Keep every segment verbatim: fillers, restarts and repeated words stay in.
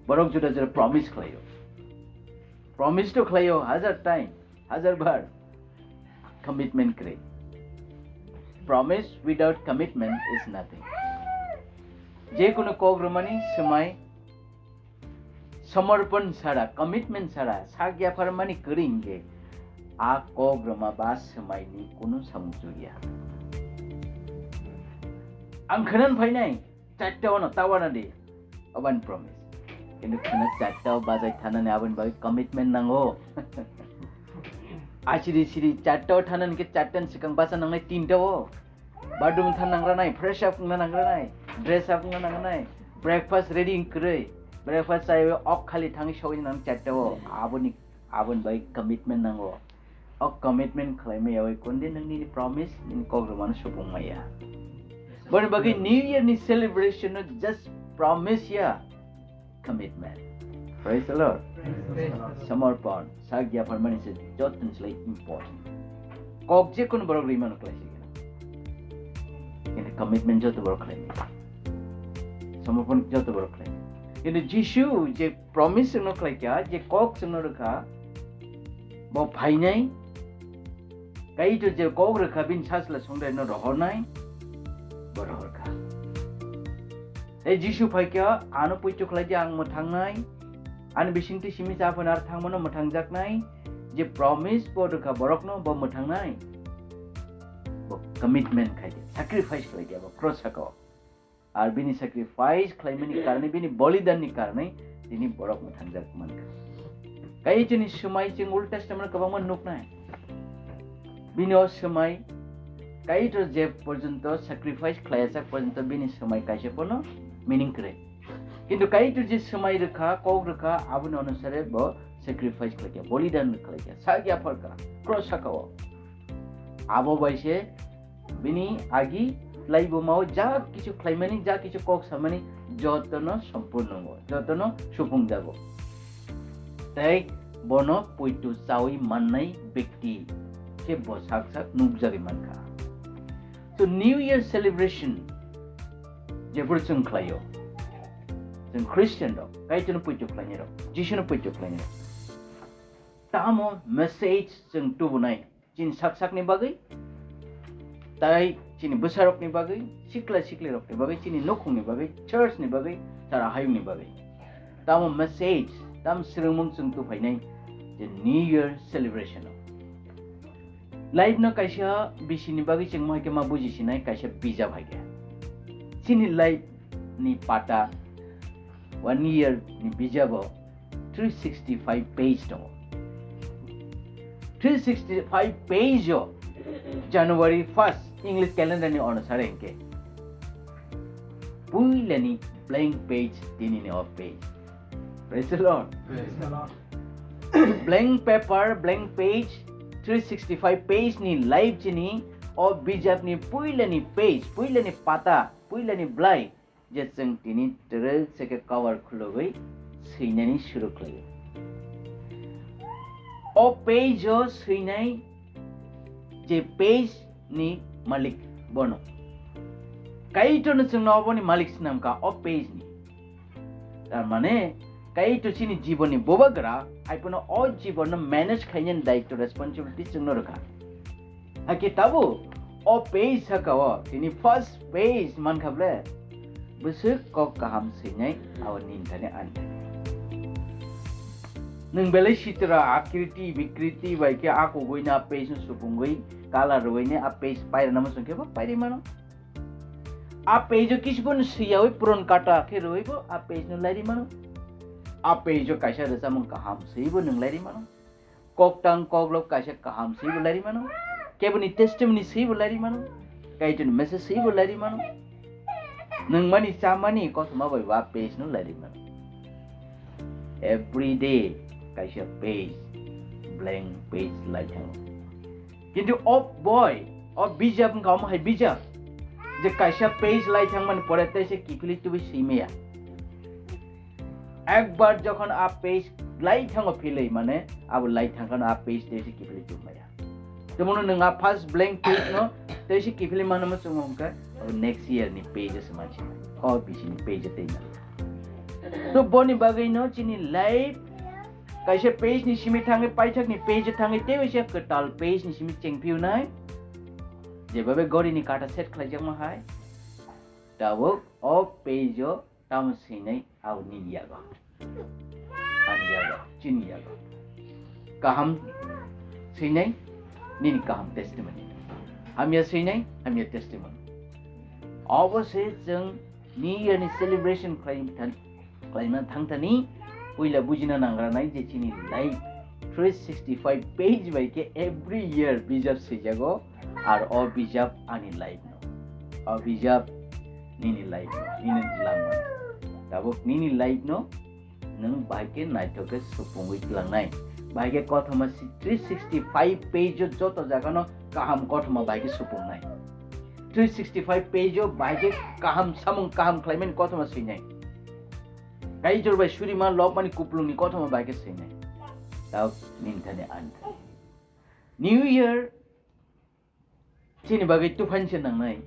Borok juda juda promise khlaio. Promise to khlaio hajar time, hajar bar. Commitment kwrwi. Promise without commitment is nothing. Je kono kok rwmani swmai somorpon sara, commitment sara, sak yapharmani kwrwi hinkhe a kok rwma ba swmaini kono samung chukya. Ang khwnan phainai, charta ono tawana di, abani promise. Kintu khwna charta o bajai thanani aboni bagwi commitment nango. Asiri siri charta o thanani khe charta ni swkang bacha nangnai tinta o. Bathroom thang nangranai, fresh up wngna nangranai, dress up wngna nangranai, breakfast ready wng kwrwi, breakfast chaiwi ok khali thangwi sogwi nang charta o. Aboni, aboni bagwi commitment nango. O commitment khlai maya oi kundi nang nini promise, nini kok rwmano supung maya. Boni bagwi New Year ni celebration no just promise ya, commitment. Praise the Lord. Praise the Lord. Samarpan, sak yapharmani se jotoni slai important. Kok je kono borok rwimano khlai se gana. Kintu commitment joto borok khlai maya. Samarpan joto borok khlai maya. Kintu Jisu je promise no khlai kha, je kok no rwkha, bo phainai, Kaitor je kok rwkha bini sasla songrai no rohornai, bo rohorkha. Tei Jisu phaikha, ano poito khlai di, ang mwthangnai, ani bisingtwi simi cha phano ar thangmano mwthangjaknai, je promise bo rwkha borokno bo mwthangnai, bo commitment khai di, sacrifice khlai di, bo cross sakao. Ar bini sacrifice khlaimani karni, bini bolidanni karni tini borok mwthangjak mankha. Kaitorni swmai chwng Old Testament kwbangma nuknai. Bini o swmai Kaitor je porjonto sacrifice khlaijak porjonto bini swmai kaisa phano meaning kwrwi. Kintu Kaitor je swmai rwkha, kok rwkha, aboni onusare bo sacrifice khlaikha, bolidan khlaikha, sak yapharkha, cross sakao. Abo bai se bini agi laibumao ja kichu khlaimani, ja kichu kok samani jotono sompurno wngo, jotono supungjago. Tei bono poito chawi mannai bekti khe bo sak sak nukjagwi mankha. So New Year celebration jephuru chwng khlaio, chwng Christian rok, Kaitorno poito khlainai rok, Jisuno poito khlainai rok, tamo message chwng tubunai chini sak sakni bagwi, tai chini bwsarokni bagwi, sikla siklirokni bagwi, chini nukhungni bagwi, church ni bagwi, sara hayungni bagwi. Tamo message, tam swrwngmung chwng tuphainai je New Year celebration o. Life no kaisa bisini bagwi chwng ma hai khe ma bujisinai kaisa bijap hai khe. Chini life ni pata one year ni bijabo three sixty five page tongo. Three sixty five page o January first English calendar ni onusare hinkhe puilani blank page tini ni o page. Praise the Lord. Praise the Lord. Blank paper, blank page, three sixty five page ni life chini o bijap ni puilani page, puilani pata, puilani blai je chwng tini twrwk se khe cover khulugwi swinani suru khlaio. O page o swinai je page ni malik bono. Kaitorno chwngno oboni malik swnamkha o page ni. Tar mane Kaitor chini jibonni bubagra, hai phano o jibonno manage khainani daityo responsibility chwngno rwkha. Hakhe tabuk o page saka o tini first page mankha ble, bwswk kok kaham swinai abo nini thani ani thani. Nwng belai sitra akriti bikriti bai khe a kugui na page no supungwi color rwui ne a page pairana muchung khe bo pairi mano. A page o kisu phano swiyawi puron kata khe rwui bo a page no lairi mano. A page o kaisa rwchapmung kaham swiwi bo nwng lairi mano. Koktang koklop kaisa kaham swiwi lairi mano. Keboni testimony swiwi lairi mano. Kaitorni message swiwi lairi mano. Nwng mani chamani kothoma bai ba page no lairi mano. Every day kaisa page, blank page lai thango. Kintu o boi, o bijap wngkha omo hai bijap je kaisa page lai thangmani pore tei se kiphilwi tubui swi maya. Ekbar jokhon a page lai thango philwi mane abo lai thangkhano a page tei se kiphilwi tubmaya. Temono nwng a first blank page no tei se kiphilwi mano muchungo hwnkhe abo next year ni page o se mansi o bisini page o tei maya. To boni bagwi no chini life kaisa page ni simi thangwi paithak ni page o thangwi tei waisa kwtal page ni simi chengphiu nai. Jebabe gori ni kata set khlaijakma hai. Tabuk o page o tamo swinai abo nini yago. Ani yago, chini yago. Kaham swinai, nini kaham testimony. Hamya swinai, hamya testimony. Obo se chwng New Year ni celebration khlai than-, khlaima thangthani puila bujina nangranai je chini life three sixty five page bai khe every year bijap swijago, ar o bijap ani life no. O bijap nini life no, nini langma. Tabuk nini life no nwng bai khe naithok khe supungwi tlangnai. Bai khe kothoma si-, three sixty five page o joto jaga no kaham kothoma bai khe supungnai. Three sixty five page o bai khe kaham samung kaham khlaimani kothoma swinai. Kaitor bai surima lokmani kuplungni kothoma bai khe swinai. Tao nini thani ani thani. New Year chini bagwi tuphan se nangnai.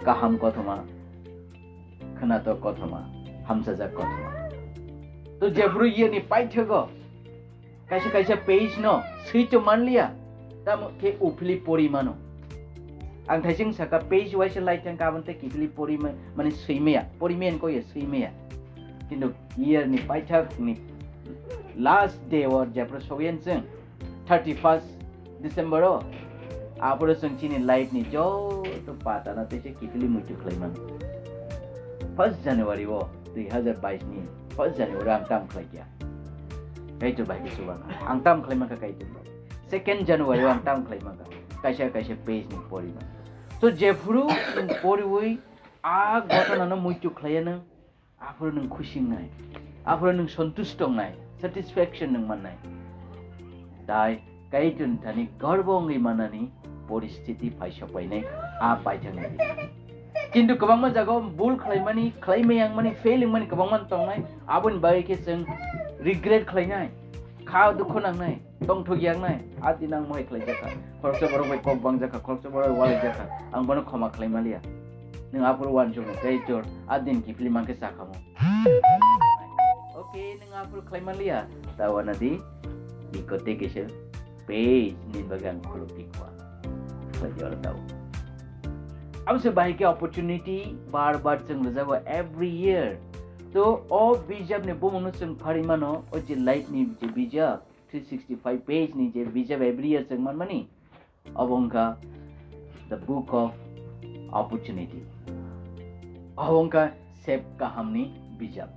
Kaham kothoma, khwnatok kothoma, hamsajak kothoma. To jephru year ni paithago kaisa kaisa page no swi to manliya, tamo khe uphili pori mano. Ang thaising saka page waisa lai thang ka, aboni tei kiphili pori ma-, mani swi maya, pori maya ko ya swi maya. Kintu year ni paithak ni last day o jephru sogwi chwng thirty first December o, aphuru chwng chini life ni joto patana tei se kiphili muitu khlai mano. First January o dui hazar bais ni first January ang tam khlai kya. Kaitor bai khe chuba ang tam khlai mankha Kaitor bai. Second January o ang tam khlai mankha. Kaisa kaisa page ni pori mankha. To jephuru chwng poriwi a ghotona no muitu khlaiya nang, aphuru nwng khusi wngnai, aphuru nwng santusto wngnai, satisfaction nwng mannai. Dai Kaitor thani gorbo wngwi manani poristhiti phai sokpainai a paithakni. Kintu kwbangma jagao bul khlaimani, khlaimaya wngmani, fail wngmani kwbangma tongnai, aboni bagwi khe chwng regret khlainai, kha dukhu nangnai, tongthok yaknai, a din ang mohai khlaijakha, khoroksa borok bai kok bangjakha, khoroksa borok bai walaijakha, ang bono khoma khlai maliya. Nwng aphuru uansukno tei chwng a din kiphilwi mankhe sakhamo. Okay, nwng aphuru khlai manliya, ta uanadi iko tei kisa page ni bagwi ang khuluk tikwa. Khlai oro tao. Abo se bahai khe opportunity bar bar chwng rwjago every year. To o bijap ni bumung no chwng pharwi mano, o je life ni je bijap, three sixty five page ni je bijap every year chwng manmani, obo wngkha The Book of Opportunity. Obo wngkha sep kahamni bijap.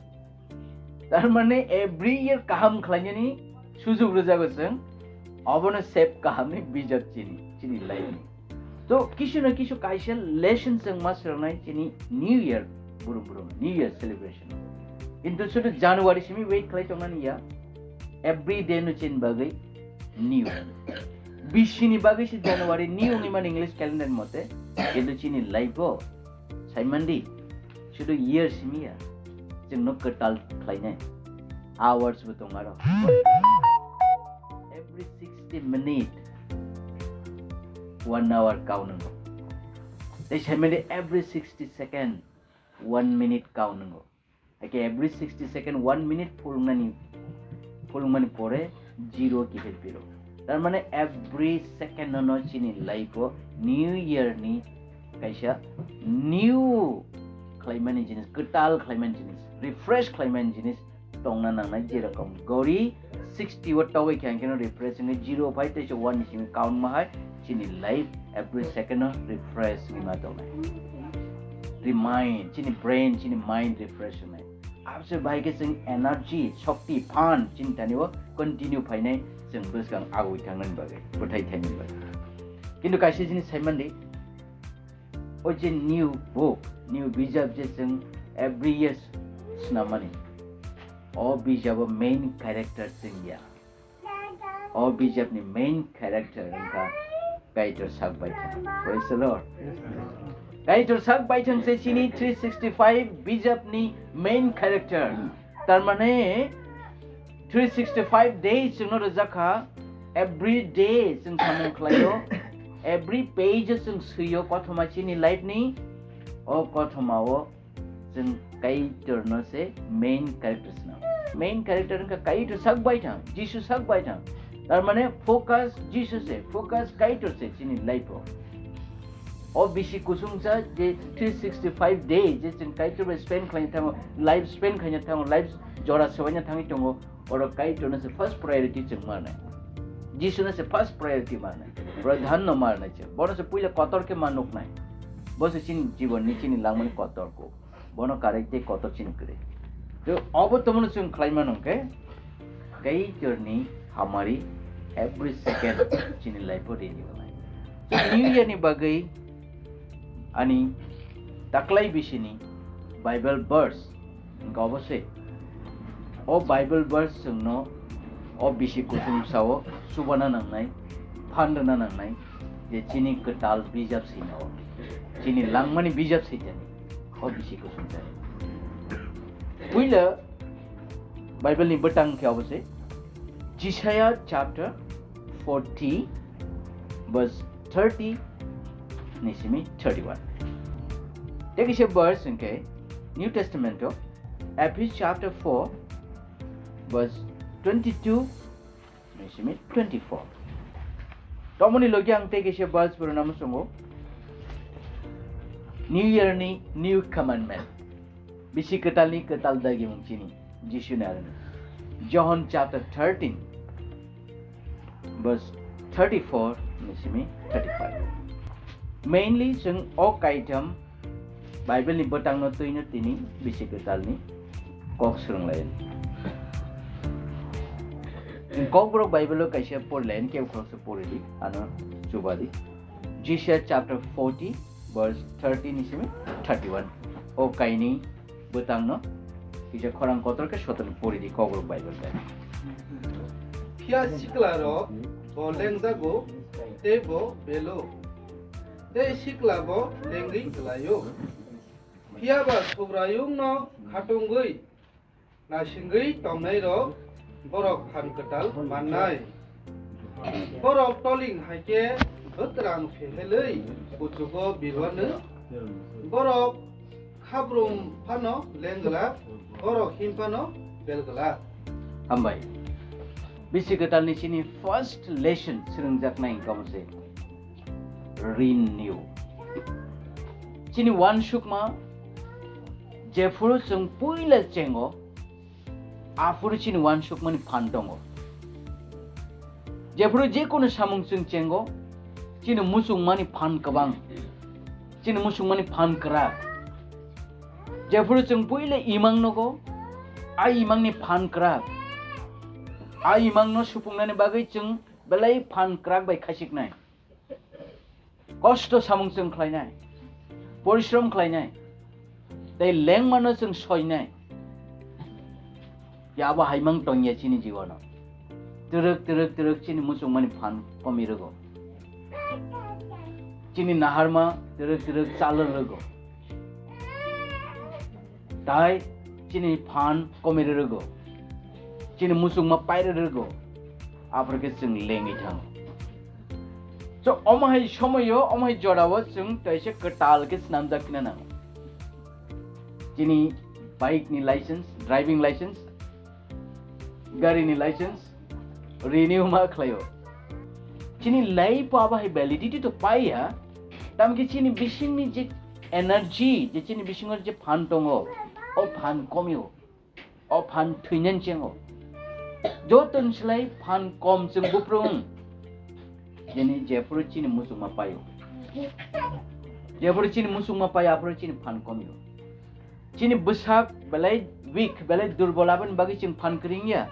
Tar mane every year kaham khlainani sujug rwjago chwng, obono sep kahamni bijap chini, chini life ni. To kisu na kisu kaisa lesson chwng ma swrangnai chini New Year, brum brum New Year celebration. Kintu sudu January simi wait khlai tongnani ya, every day no chini bagwi new. Bisini bagwi se January new wngwi mani English calendar mote, kintu chini life o saimandi sudu year simi ya, chwngno kwtal khlainai hours bo tong aro. Every sixty minute one hour kau nwngo. Tei saimandi every sixty second one minute kau nwngo. Haikhe every sixty second one minute phulungnani, phulungmani pore zero kiphil piro. Tar mane every second no chini life o new year ni kaisa new khlaimani jinis, kwtal khlaimani jinis, refresh khlaimani jinis tongna nangnai. Jerokom gori sixty o togwi khe ang khe no refresh wngwi zero phai tei se one ni simi count ma hai chini life every second o refresh wngwi ma tongnai. Remind, chini brain, chini mind refresh wngnai. Abse bai khe chwng energy, shokti, phan chini thani o continue phainai, chwng bwskang agwi thangnani bagwi, bwthai thainani bagwi. Kintu kaisa jinis saimandi, o je new book, new bijap je chwng every year swnamani, o bijabo main character chwng ya. O bijapni main character wngkha Kaitor sak baithang. Praise the Lord. Kaitor sak baithang se chini three sixty five bijapni main character. Tar mane three sixty five days chwngno rwjakha, every day chwng samung khlaio, every page o chwng swio kothoma chini life ni, o kothoma o chwng Kaitor no se main character swnam. Main character wngkha Kaitor sak bai thang, Jisu sak bai thang. Tar mane focus Jisu se, focus Kaitor se chini life o. O bisi kusungsa je three sixty five day je chwng Kaitor bai spend khlaina thango, life spend khlaina thango, life jora swbaina thangwi tongo, oro Kaitor no se first priority chwng marnai. Jisu no se first priority marnai. Pradhan no marnai chwng. Bono se puila kotor khe ma nuknai. Bo se chini jibon ni chini langmani kotor kuk. Bono karwi tei kotor chini kwrwi. To obo tomono chwng khlai mano hwnkhe, Kaitorni hamari every second chini life o renew khlai. So New Year ni bagwi ani taklai bisini Bible verse hwnkhe obo se. O Bible verse chwngno o bisi kusung sao chubana nangnai, phan rwna nangnai je chini kwtal bijap sina o, chini langmani bijap sitani. O bisi kusung tani. Puila Bible ni bwtang khe obo se Jisaiah chapter forty verse thirty ni simi thirty one. Tei kisa verse hwnkhe New Testament o Ephesians chapter four verse twenty two ni simi twenty four. Tomoni logi ang tei kaisa verse borona muchungo. New Year ni new commandment. Bisi kwtal ni kwtal dagi mung chini Jisu ni arani. John chapter thirteen verse thirty four ni simi thirty five. Mainly chwng o kaitam Bible ni bwtangno twino tini bisi kwtalni kok swrwng lai. Kokborok Bible o kaisa pori lai, kebo khoroksa pori di, ano chuba di. Jisaiah chapter forty verse thirty ni simi thirty one. O kaini bwtangno kisa khorang kotor khe sotorni pori di Kokborok Bible bai. Phiya siklarok bo lengjago tei bo belo. Tei sikla bo lengwi kwlaio. Phiya ba Subraiyungno khatungwi naisingwi tongnairok borok phan kwtal mannai. Borok toling hai khe bwkrang phehelwi kuchugo birwano. Borok khabrum phano lengla, borok him phano belgla. Hambai. Bisi kwtalni chini first lesson swrwngjaknai wngkha omo se. Renew. Chini uansukma jephuru chwng puila chengo, aphuru chini uansukmani phan tongo. Jephuru jekunu samung chwng chengo, chini muchungmani phan kwbang, chini muchungmani phan kwrak. Jephuru chwng puila imang nogo, a imangni phan kwrak. A imangno supungnani bagwi chwng belai phan kwrak bai khaisiknai. Kosto samung chwng khlainai, porishrom khlainai, tei lengmano chwng soinai. Phiya abo haimang tongya chini jibono. Twrwk, twrwk, twrwk chini muchungmani phan komi rwgo. Chini naharma twrwk, twrwk chalwk rwgo. Tai chini phan komi rwgo. Chini muchungma pai rwgo. Aphuru khe chwng lengwi thango. So, omo hai somoyo, omo hai jorao chwng kaisa kwtal khe swnamjak khna nango. Chini bike ni license, driving license, gari ni license renew ma khlaio. Chini life o abo hai validity to paiya, tamkhe chini bisingni je energy, je chini bisingo je phan tongo, o phan komio. O phan thwinani chengo. Jotoni slai phan kom chwng buphuru wng. Jeni jephuru chini muchungma paio. Jephuru chini muchungma paio, aphuru chini phan komio. Chini bwsak belai weak, belai durbol, aboni bagwi chwng phan kwrwngya.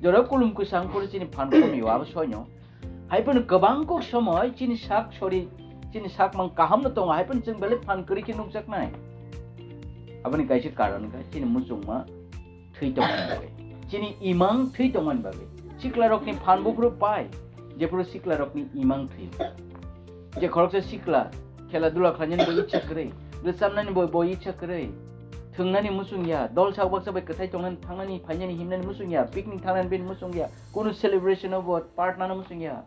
Jora kulum kwsang phuru chini phan komio, abo soino. Hai phano kwbang kok somoi chini sak sori, chini sak mang kaham no tongo, hai phano chwng belai phan kwrwi khe nukjaknai. Aboni kaisa karon kha chini muchungma thwi tongmani bagwi, chini imang thwi tongmani bagwi. Sikla rokni phan buphuru pai, jephuru sikla rokni imang thwi. Je khoroksa sikla khela dula khlainani bo ichha kwrwi, rwchabnani bo, bo ichha kwrwi, thwngnani muchungya, dol sak baksa bai kwthai tongnani, thangnani, phainani, himnani muchungya, picnic thangnani bini muchungya, kunu celebration o bo part nana muchungya.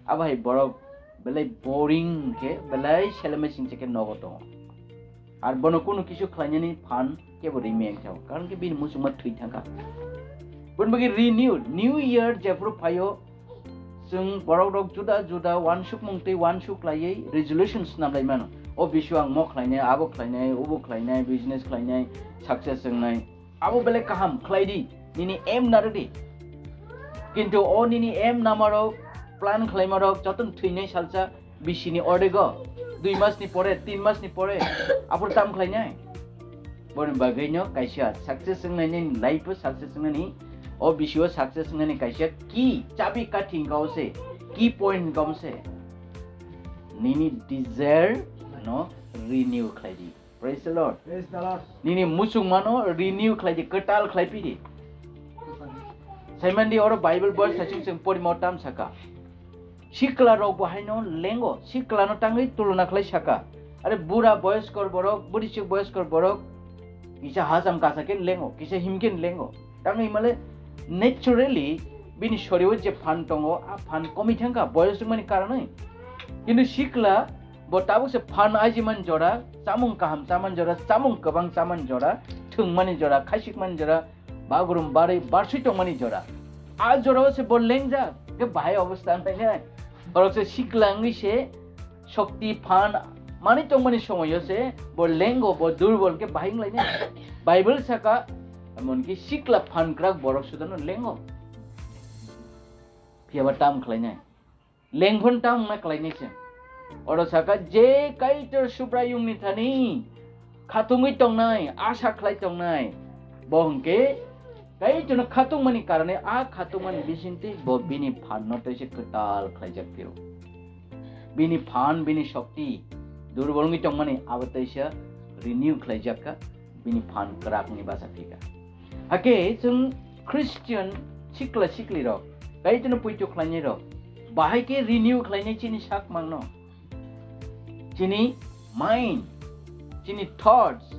Abo hai borok belai boring khe, belai seleme singcha khe nogo tongo. Ar bono kunu kisu khlainani phan kebo rimeng chao. Karon khe bini muchungma thwi thangkha. Boni bagwi renew, new year jephuru phaio, chwng borok rok juda juda wansukmung tei wansuk laiwi resolution snam lai mano. O bisu ang mo khlainai, abo khlainai, ubo khlainai, business khlainai, success wngnai. Abo belai kaham khlai di, nini aim narwk di. Kintu o nini aim namarok, plan khlaimarok jotono thwinai salsa bisini ordego, dui masni pore, tin masni pore, aphuru tam khlainai. Boni bagwino kaisa success wngnani, life o success wngnani, o bisio success wngnani kaisa key, chabi kathi hwnkha o se, key point hwnkha o se. Nini desire no renew khlai di. Praise the Lord. Praise the Lord. Nini muchungmano renew khlai di, kwtal khlai phi di. Saimandi oro Bible verse sachung chwng porimo tam saka. Sikla rok bo haino lengo, sikla no tangwi tulona khlai saka. Are bura boyoskor borok, burichuk boyoskor borok, kisa hacham kasa khe lengo, kisa himkhe lengo. Tangwi male naturally bini sorio je phan tongo, a phan komi thangkha boyos wngmani karonwi. Kintu sikla bo tabuk se phan ajiman jora, chamung kaham chaman jora, chamung kwbang chaman jora, thwngmani jora, khaisikmani jora, bagrum barwi barsui tongmani jora. A jorao se bo lengjak, khe bahai obostha wngnai nai. Borok se sikla wngwi se shokti phan mani tongmani somoyo se bo lengo, bo durbol khe bahai wnglainai. Bible saka, emonki sikla phan kwrak borok sudano lengo. Phiyaba tam khlainai. Lengphon tam wngna khlainai se. Oro saka je Kaitor Subraiyungni thani khatungwi tongnai, asa khlai tongnai, bo hwnkhe Kaitorno khatungmani karone a khatungmani bisingtwi bo bini phanno tei se kwtal khlaijak phiro. Bini phan, bini shokti, durbol wngwi tongmani abo tei se renew khlaijak kha. Bini phan kwrakni basa phika. Hakhe chwng Christian sikla siklirok, Kaitorno poito khlainairok, bahai khe renew khlainai chini sak mangno. Chini mind, chini thoughts,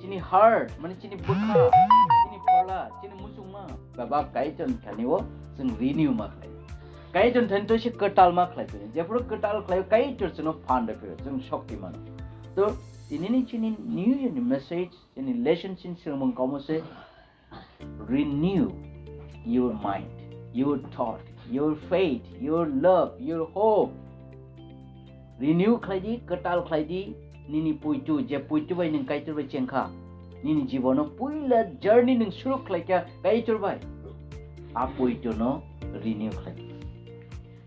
chini heart, mane chini bwkha, chini phola, chini muchungma, baba Kaitorni thani o chwng renew ma khlai. Kaitorni thani to se kwtal ma khlai phino. Jephuru kwtal khlai, Kaitor chwngno phan rw phino, chwng shokti mano. To tinini chini New Year ni message, chini lesson chini swrwngmung komo se, renew your mind, your thought, your faith, your love, your hope. Renew khlai di, kwtal khlai di, nini poito, je poito bai nwng Kaitor bai chengkha. Nini jibono puila journey nwng shuru khlai kha Kaitor bai. A poito no renew khlai di.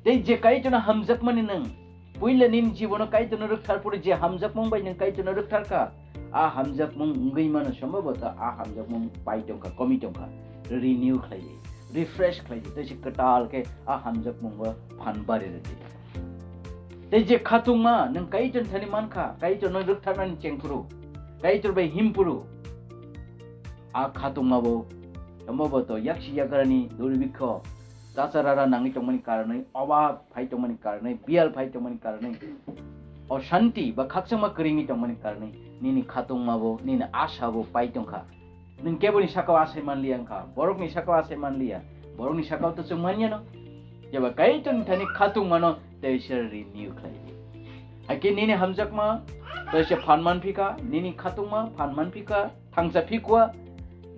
Tei je Kaitorno hamjakmani nwng, puila nini jibono Kaitorno rwkthar phuru je hamjakmung bai nwng Kaitorno rwkthar kha, a hamjakmung wngwi mano, sombhoboto a hamjakmung pai tongkha, komi tongkha, renew khlai di, refresh khlai di, tei se kwtal khe a hamjakmungo phan bari rw di. Tei je khatungma nwng Kaitorni thani mankha, Kaitorno rwktharnani chengphuru, Kaitor bai himphuru, a khatungmabo sombhoboto yaksi yagrani durbikho, chachara nangwi tongmani karonwi, obab phai tongmani karonwi, biyal phai tongmani karonwi, oshanti ba khakchangma kwrwngwi tongmani karonwi nini khatungmabo, nini asabo pai tongkha. Nwng keboni sakao asai manliya wngkha, borokni sakao asai manliya, borokni sakao to chwng manyano. Jeba Kaitorni thani khatungmano tei se renew khlai di. Hakhe nini hamjakma tei se phan manphika, nini khatungma phan manphika, thangsa phikwa,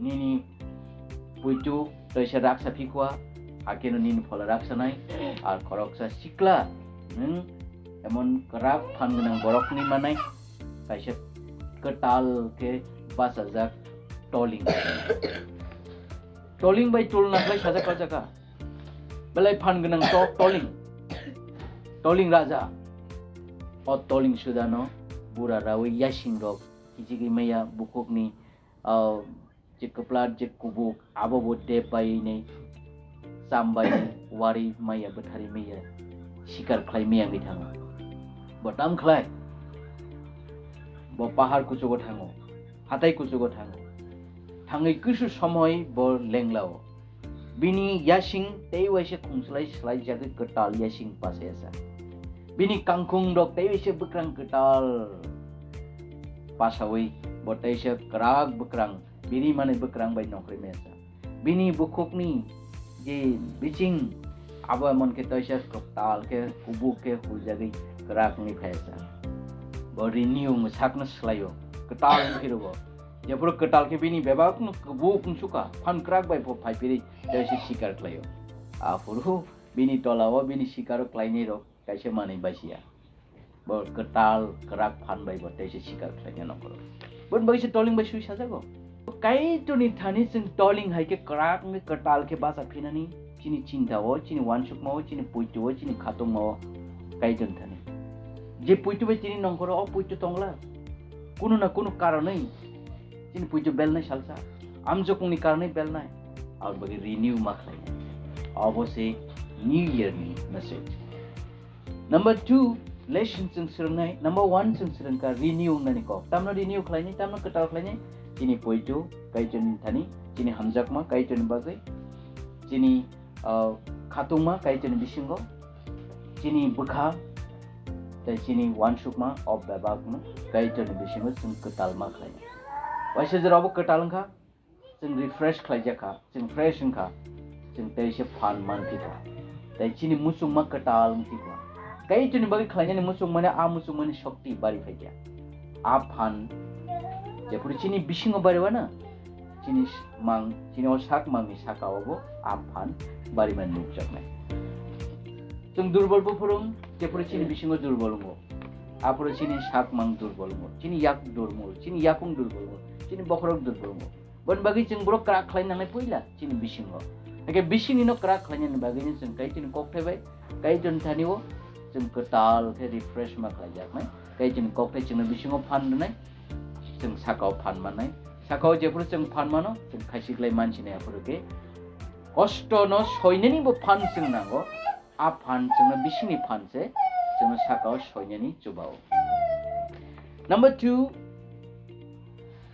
nini puitu tei se raksa phikwa, hakhe no nini phola raksa nai, ar khoroksa sikla, nwng emon kwrak phan gwnang borokni manai, kaisa kwtal khe bachajak toling. Toling bai tulna khlai sajak o jaga. Belai phan gwnang tok toling. Toling raja. O toling sudano bura rawi yasing rok kichigwi maya bukhukni, ah, je kwplar je kubuk abo bo dep bai nei cham bai wari maya bwthari maya sikar khlai maya wngwi thango. Bo tam khlai? Bo pahar kuchugo thango, hatai kuchugo thango. Thangwi kisu somoi bo lenglao. Bini yasing tei waisa khungslai slaijagwi kwtal yasing pasai asa. Bini kangkhung rok tei waisa bwkrang kwtal pasawi bo teisa kwrak bwkrang biri mani bwkrang bai nongkhorwi mesa. Bini bukhukni je biching abo emon khe teisa kwtal khe kubuk khe huljagwi kwrak wngwi phai asa. Bo renew wngwi sakno swlaio. Kwtal wngkhe rwo. Jephuru kwtal khe bini bebak no kubuk wngsuka, phan kwrak bai pho phai phiri tei se sikar khlaio. Aphuru bini tola o bini sikaro khlainai rok kaisa manwi basia. Bo kwtal kwrak phan bai bo tei se sikar khlaina nongkhoro. Boni bagwi se toling bai sui sajago. Kaitorni thani chwng toling hai khe kwrak wngwi kwtal khe bacha phinani chini chinta o, chini uansukma o, chini poito o, chini khatungma o Kaitorni thani. Je poito bai tini nongkhoro o poito tongla. Kunu na kunu karonwi chini poito belnai salsa. Amjokungni karonwi belnai. Aboni bagwi renew ma khlainai. Obo se New Year ni message. Number two, lesson chwng swrwngnai. Number one chwng swrwngkha renew wngnani kok. Tamno renew khlainai, tamno kwtal khlainai? Chini poito Kaitorni thani, chini hamjakma Kaitorni bagwi, chini, ah, khatungma Kaitorni bisingo, chini bwkha, tei chini uansukma o bebakno Kaitorni bisingo chwng kwtal ma khlainai. Waisa jora obo kwtal wngkha, chwng refresh khlaijak kha, chwng fresh wngkha, chwng tei se phan manphi kha, tei chini muchungma kwtal wngphi kha. Kaitorni bagwi khlainani muchungmani, a muchungmani shokti bari phai kha. A phan jephuru chini bisingo bari wano, chini mang, chini o sak mangni saka o bo a phan bari mani nukjaknai. Chwng durbol buphuru, jephuru chini bisingo durbol wngo, aphuru chini sak mang durbol wngo, chini yak durbol, chini yakung durbol wngo, chini bokhorok durbol wngo. Boni bagwi chwng borok kwrak khlai nangnai puila chini bisingo. Hakhe bisingni no kwrak khlainani bagwi no chwng Kaitorni kokthai bai, Kaitorni thani o chwng kwtal khe refresh ma khlaijaknai. Kaitorni kokthai chwngno bisingo phan rwnai, chwng sakao phan mannai. Sakao jephuru chwng phan mano, chwng khaichik lai mansinai aphuru khe kosto no soinani bo phan chwng nango. A phan chwngno bisingni phan se chwngno sakao soinani chubao. Number two,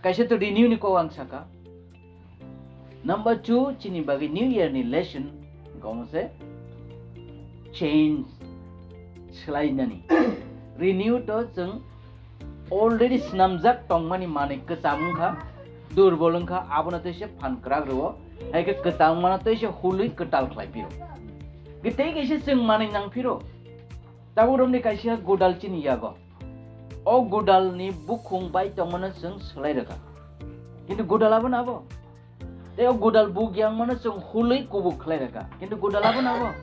kaisa to renew ni kok ang saka. Number two, chini bagwi New Year ni lesson, komo se change, swlainani. Renew to chwng already snamjak tongmani manwi kwcham wngkha, durbol wngkha, abono tei se phan kwrak rwo, hai khe kwcham wngmano tei se hulwi kwtal khlai phiro. Tei kaisa chwng manwi nang phiro. Tabuk romni kaisa godal chini yago. O godalni bukhung bai tongmano chwng swlai rwkha. Kintu godal abo na abo. Tei o godal buk yangmano chwng hulwi kubuk khlai rwkha. Kintu godal abo na abo.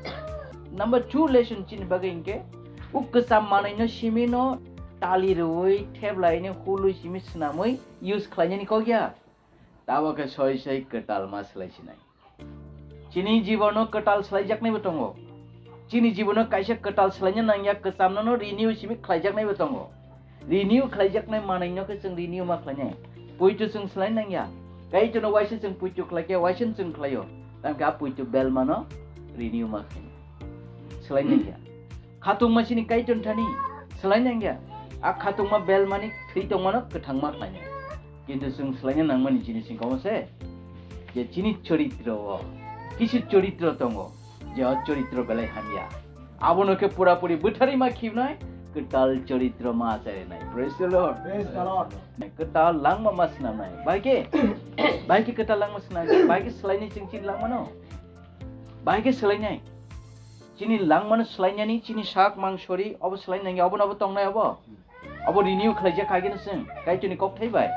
Number two lesson chini bagwi hinkhe, o kwcham manwino simino tali rwui, theblai ni hulwi simi swnamwi use khlainani kok ya. Tabo khe soi soi kwtal ma swlai sinai. Chini jibono kwtal swlaijaknaibo tongo. Chini jibono kaisa kwtal swlaina nangya, kwchamno no renew simi khlaijaknaibo tongo. Renew khlaijaknai manwino khe chwng renew ma khlainai. Poito chwng swlai nangya. Kaitorno waisa chwng poito khlaikhe, waisa chwng khlaio. Tamkhe a poito belmano renew ma khlainai. Swlai nangya. Khatungma chini Kaitorni thani swlai nangya. A khatungma belmani thwi tongmano kwthangma khlainai. Kintu chwng swlaina nangmani jinis wngkha omo se, je chini choritro o kisu choritro tongo, je o choritro belai hamya. Abono khe pura puri bwtharwi ma khibnai, kwtal choritro ma acharinai. Praise the Lord. Praise the Lord. Kwtal langma ma swnamnai. Bai khe, bai khe kwtal langma swnamnai. Bai khe swlainai chwng chini langmano. Bai khe swlainai. Chini langmano swlainani, chini sak mang sori, obo swlai nangya, obo nobo tongnai obo. Obo renew khlaijak kha gini chwng, Kaitorni kokthai bai.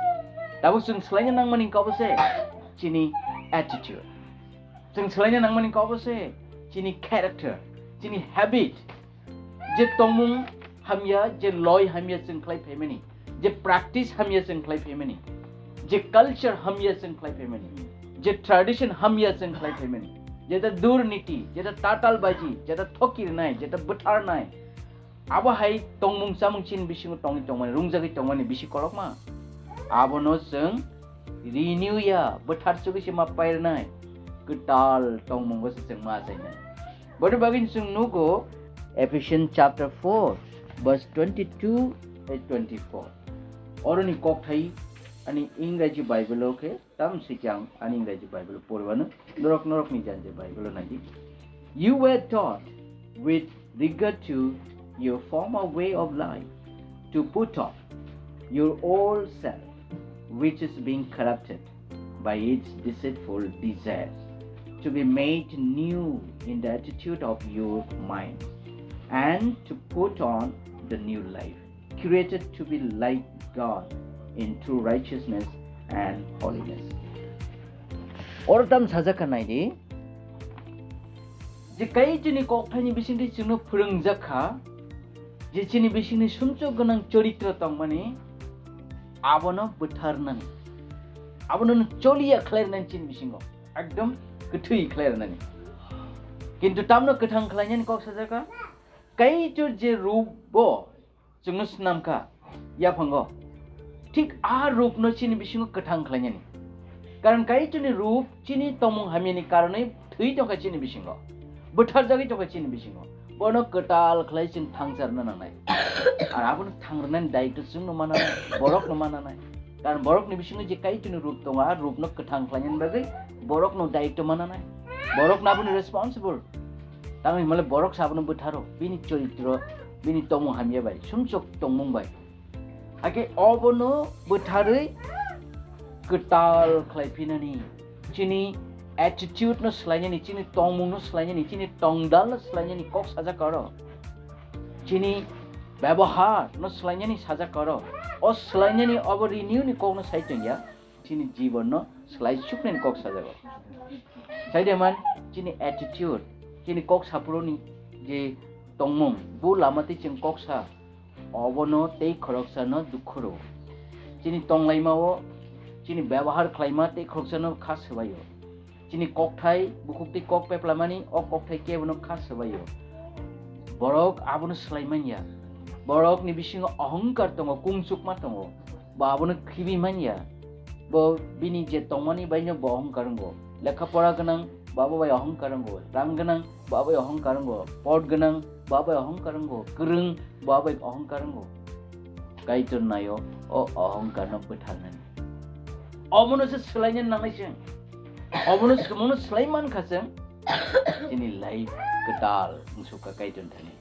Tabuk chwng swlaina nangmani wngkha obo se chini attitude. Chwng swlaina nangmani wngkha obo se chini character, chini habit. Je tongmung hamya, je loi hamya chwng khlai phaimani, je practice hamya chwng khlai phaimani, je culture hamya chwng khlai phaimani, je tradition hamya chwng khlai phaimani, jeta durniti, jeta tatal baji, jeta thoki rwnai, jeta bwthar nai, abo hai tongmung chamung chini bisingo tongwi tongmani, rungjagwi tongmani bisi kolokma. Abono chwng renew ya, bwthar chugwi se ma pairwnai, kwtal tongmungo se chwng ma achainai. Boni bagwi chwng nugo Ephesians chapter four, verse twenty-two tei twenty-four. Oroni kokthai ani Ingraji Bible o khe tam sikhe ang ani Ingraji Bible o poriwano, norok norokni janja Bible o naidi. You were taught with regard to your former way of life to put off your old self, which is being corrupted by its deceitful desires, to be made new in the attitude of your mind, and to put on the new life, created to be like God in true righteousness and holiness. Oro tam sajak kha naidi, je Kaitorni kokthaini bisingtwi chwngno phwrwngjak kha, je chini bisingni sumsok gwnang choritra tongmani, abono bwtharnani, abono choliya khlairwnani chini bisingo, ekdom kwthwi khlairwnani. Kintu tamno kwthang khlainani kok sajak kha, Kaitor je rup bo chwngno snam kha yaphango, thik a rupno chini bisingo kwthang khlainani. Karon Kaitorni rup chini tongmung hamyani karonwi thwi tongkha chini bisingo, bwtharjagwi tongkha chini bisingo. Bono kwtal khlai chwng thangcharna nangnai. Ar abono thangrwnani daitw chwngno mananai, borokno mananai. Karon borokni bisingo je Kaitorni rup tongo, a rupno kwthang khlainani bagwi borokno daitw mananai. Borokno abono responsible. Tamo hinmale borok se abono bwtharo, bini choritro, bini tongmung hamya bai, sumsok tongmung bai. Hakhe obono bwtharwi kwtal khlai phinani, chini attitude no swlainani, chini tongmung no swlainani, chini tongdal no swlainani kok sajak oro. Chini byabohar no swlainani sajak oro. O swlainani obo renew ni kok no sai tongya. Chini jibon no swlai suknani kok sajago. Sai de man, chini attitude, chini kok saphuruni je tongmung, bo lama tei chwng kok sa, obono tei khoroksa no dukhu rwo. Chini tonglaima o, chini byabohar khlaima tei khoroksa no kha swbaio. Chini kokthai, bukhuk tei kok peplamani, o kokthai kebo no kha swbaio. Borok abono swlai manya. Borokni bisingo ohongkar tongo, kungchukma tongo. Bo abono khibi manya. Bo bini je tongmani baino bo ohongkar wngo. Lekha pora gwnang, bo abo bai ohongkar wngo. Rang gwnang, bo abo bai ohongkar wngo. Pot gwnang, bo abo bai ohongkar wngo. Kwrwng, bo abo bai ohongkar wngo. Kaitor naio, o ohongkar no bwtharnani. Omono se swlainani nangnai chwng. Omono se, omono swlai man kha chwng. Chini life kwtal wngsukkha Kaitor thani.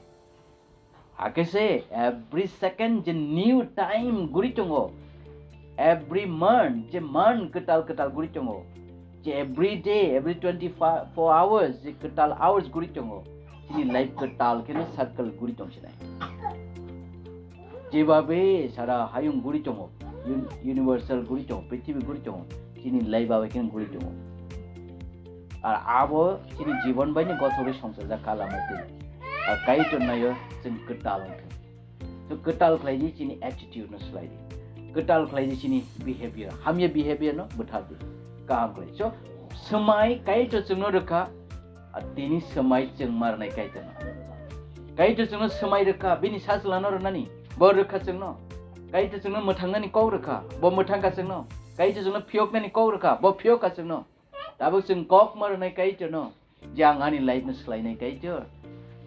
Hakhe se every second je new time guri tongo, every month je month kwtal kwtal guri tongo, je every day, every twenty-four hours je kwtal hours guri tongo, chini life kwtal kheno circle guri tong sinai. Jebabe sara hayung guri tongo, un-, universal guri tongo, prithibi guri tongo, chini life babe kheno guri tongo. Ar abo chini jibon bai ni gothogwi songchajak kha lama twi. Ar Kaitor naio chwng kwtal wngthwng. So kwtal khlai di chini attitude no swlai di. Kwtal khlai di chini behavior. Hamya behavior no bwthar di. Kaham khlai. So swmai Kaitor chwngno rwkha, ar tini swmai chwng ma rwnai Kaitor no. Kaitor chwngno swmai rwkha, bini sajla no rwnani, bo rwkha chwngno. Kaitor chwngno mwthangnani kok rwkha, bo mwthangkha chwngno. Kaitor chwngno phiyoknani kok rwkha, bo phiyokha chwngno. Tabuk chwng kok ma rwnai Kaitor no, je ang ani life no swlainai Kaitor.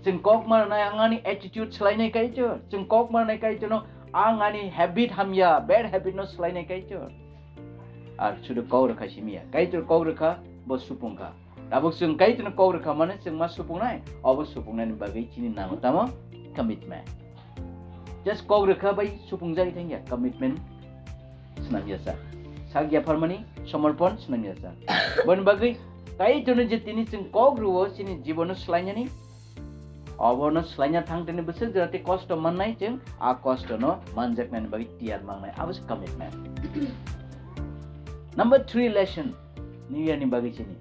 Chwng kok ma rwnai ang ani attitude swlainai Kaitor. Chwng kok ma rwnai Kaitor no, ang ani habit hamya, bad habit no swlainai Kaitor. Ar sudu kok rwkha simi ya. Kaitor kok rwkha, bo supung kha. Tabuk chwng Kaitor no kok rwkha mane chwng ma supungnai, obo supungnani bagwi chini nango tamo commitment. Just kok rwkha bai supungjagwi thangya, commitment swnamya sa. Sak yapharmani somorpon swnamya sa. Boni bagwi Kaitorno je tini chwng kok rwo chini jibono swlainani, obono swlaina thang tini bwswk jora tei kosto mannai chwng a kostono manjaknani bagwi tiyar mangnai, abo se commitment. Number three lesson, New Year ni bagwi chini.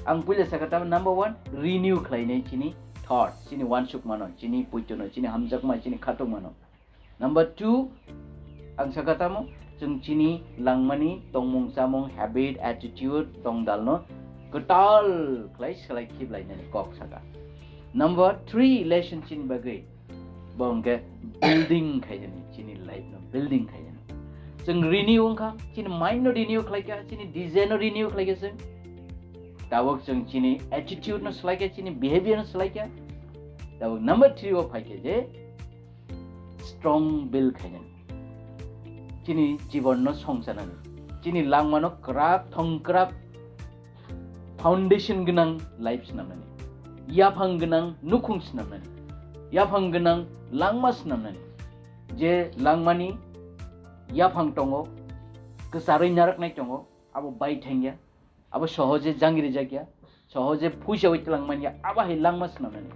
Ang puila sakha tamo number one, renew khlainai chini thought, chini uansukmano, chini puitono, chini hamjakma, chini khatungmano. Number two, ang sakha tamo, chwng chini langmani tongmung chamung, habit, attitude, tongdalno kwtal khlai swlai khiblainani kok sakha. Number three lesson chini bagwi, bo hwnkhe building khainani, chini life no building khainani. Chwng renew wngkha, chini mind no renew khlaikha, chini design no renew khlaikha chwng. Tabuk chwng chini attitude no swlaikha, chini behavior no swlaikha. Tabuk number three o phaikha je strong build khainani. Chini jibon no songchanani. Chini langma no kwrak thong kwrak foundation gwnang life swnamnani, yaphang gwnang nukhung swnamnani, yaphang gwnang langma swnamnani. Je langmani yaphang tongo, kwcharwi narwknai tongo, abo bai thangya, abo sohoje jangirijakya, sohoje phuisawi twlangmanya, abo hai langma swnamnani.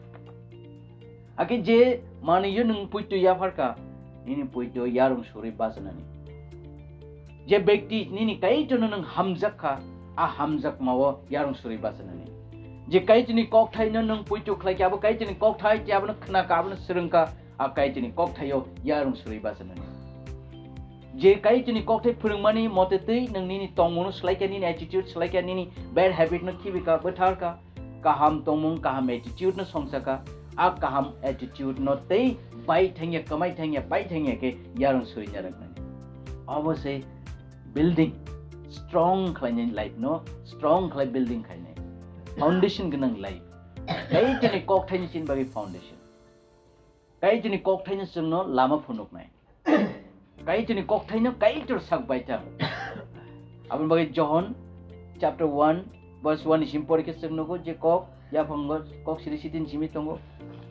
Hakhe je manwi-o nwng puito yapharkha, nini puito yarwng surwi bachanani. Je bekti nini Kaitorno nwng hamjak kha, a hamjakmao yarwng suri bachanani. Je Kaitorni kokthaino nwng poito khlai kha, abo Kaitorni kokthai, je abono khna kha, abono swrwng kha, a Kaitorni kokthaio yarwng suri bachanani. Je Kaitorni kokthai phwrwngmani mote twi nwng nini tongmungno swlai kha, nini attitude swlai kha, nini bad habitno khibi kha, bwthar kha, kaham tongmung, kaham attitude no songcha kha, a kaham attitude no tei bai thangya, kwmai thangya, pai thangya khe yarwng suri narwknani. Obo se building, strong khlainai life no, strong khlai building khainai. Foundation gwnang life. Kaitorni kokthaini chini bagwi foundation. Kaitorni kokthaino chwngno lama phunuknai. Kaitorni kokthaino Kaitor sak baithang. Aboni bagwi Johon chapter one verse one ni sim porikhe chwng nugo je kok yaphango kok siri sitin simi tongo.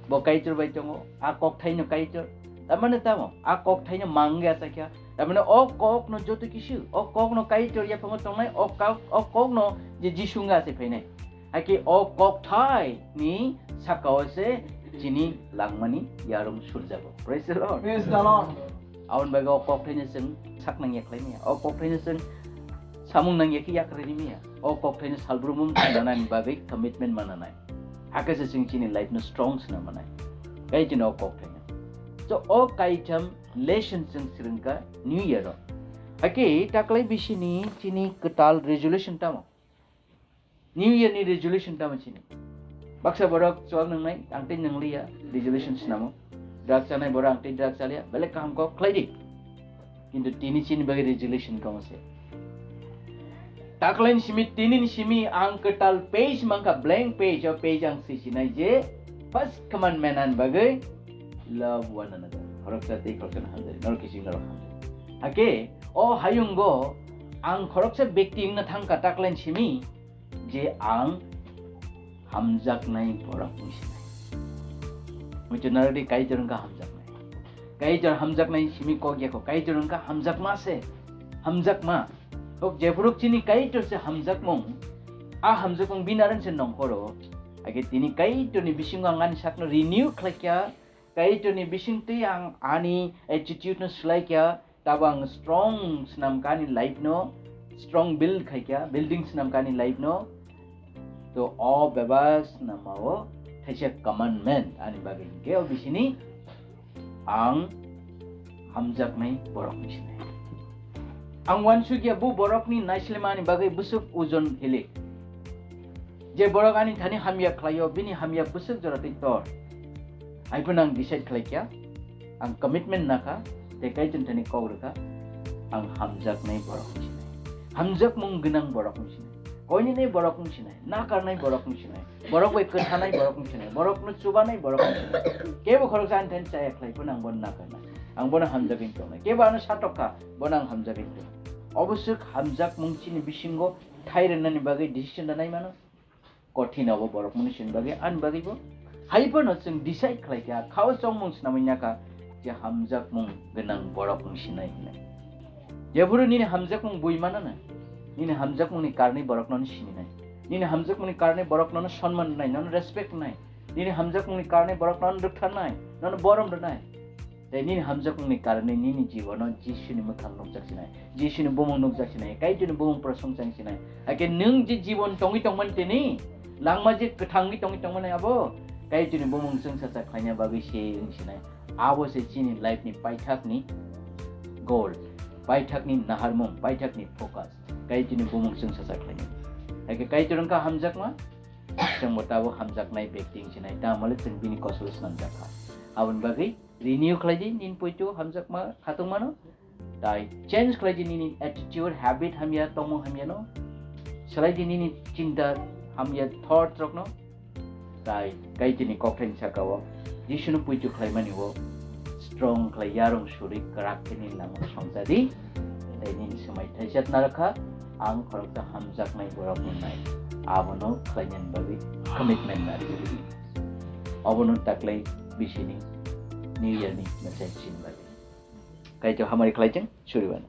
Bo Kaitor bai tongo. A kokthaino Kaitor. Tamani tamo? A kokthaino mangya sakya. Tamani o kokno joto kisu. O kokno Kaitor yaphango tongnai. O kok, o kokno je Jisu wngya se phainai. Hakhe o kokthai ni sakao se chini langmani yarwng surjago. Praise the Lord. Praise the Lord. Aboni bagwi o kokthai no chwng sak nangya khlai maya. O kokthai no chwng samung nangya khe yakarwi ri maya. O kokthai no salbrumung nanani bagwi commitment mananai. Hakhe se chwng chini life no strong swnam manai. Kaitorni o kokthai no. So o kaitam lesson chwng swrwngkha New Year o. Hakhe taklai bisini chini kwtal resolution tamo? New Year ni resolution tamo chini? Baksa borok chuwak nwngnai, ang tei nwngliya, resolution snamo. Drug chanai borok ang tei drug chaliya, belai kaham kok khlai di. Kintu tini chini bagwi resolution kamo se. Taklaini simi, tinini simi ang kwtal page mankha, blank page, o page ang swi sinai je first commandment ani bagwi love one another. Khoroksa tei khoroksa no hamjari, norok kiching norok hamjari. Hakhe o hayungo ang khoroksa bekti wngna thangkha taklaini simi, je ang hamjaknai borok wngsinai. Muitu narwkdi Kaitor wngkha hamjaknai. Kaitor hamjaknai simi kok yakho, Kaitor wngkha hamjakma se, hamjakma. Kok jephuru chini Kaitor se hamjakmung, a hamjakmung binaran se nongkhoro. Age tini Kaitorni bisingo ang ani sakno renew khlaikha, Kaitorni bisingtwi ang ani attitude no swlaikha, tabo ang strong swnamkha ani life no, strong build khaikha, building swnamkha ani life no. To o bebak swnamao thaisa commandment ani bagwi hinkhe o bisini ang hamjaknai borok wngsinai. Ang uansukya bo borokni naislemani bagwi bwswk ojon hilik. Je borok ani thani hamya khlaio, bini hamya bwswk jora twi tor. Hai phano ang decide khlaikha, ang commitment nakha, tei Kaitor thani kok rwkha, ang hamjaknai borok wngsinai. Hamjakmung gwnang borok wngsinai. Koinini borok wngsinai, nakarnai borok wngsinai. Borok bai kwthanai borok wngsinai, borokno chubanai borok wngsinai. Kebo khoroksa ani thani chaya khlai phano ang bono nakarnai. Ang bono hamjagwi tongnai. Kebo ano satok kha, bono ang hamjagwi tongnai. Oboswk hamjakmung chini bisingo thai rwnani bagwi decision lanai mano. Kothin abo borok mani sini bagwi, ani bagwi bo. Hai phano chwng decide khlai kha, khao chongmung swnamwi nakha, je hamjakmung gwnang borok wngsinai hinwi. Jephuru nini hamjakmung bui manana, nini hamjakmungni karni borok nono sininai. Nini hamjakmungni karni borok nono sonman rwnai, nono respect rwnai. Nini hamjakmungni karni borok nono rwktharnai, nono borom rwnai. Tei nini hamjakmungni karni nini jibono Jisuni mwkhang nukjak sinai, Jisuni bumung nukjak sinai, Kaitorni bumung prosong chang sinai. Hakhe nwng je jibon tongwi tongmani tini langma je kwthangwi tongwi tongmani abo Kaitorni bumung chwngsacha khlaina bagwi se wng sinai. Abo se chini life ni paithakni goal, paithakni naharmung, paithakni focus. Kaitorni bumung chwngsacha khlaina. Hakhe Kaitor wngkha hamjakma, chwngbo tabuk hamjaknai bekti wng sinai, tamole chwng bini kosol swnamjak kha. Aboni bagwi renew khlai di nini poito hamjakma khatungmano. Tai change khlai di nini attitude, habit hamya, tongmung hamyano. Swlai di nini chinta hamya, thought rokno. Tai Kaitorni kokthaini sakao Jisuni poito khlaimani o strong khlai yarung suri kwrak khe nini langmano songcha di. Tai nini swmai thaisa narwkha, ang khoroksa hamjaknai borok wngnai. Abono khlainani bagwi commitment narwkdi. Obono taklai bisini New Year ni message sini bagwi. Kaitor hamari khlaichwng, suriwano.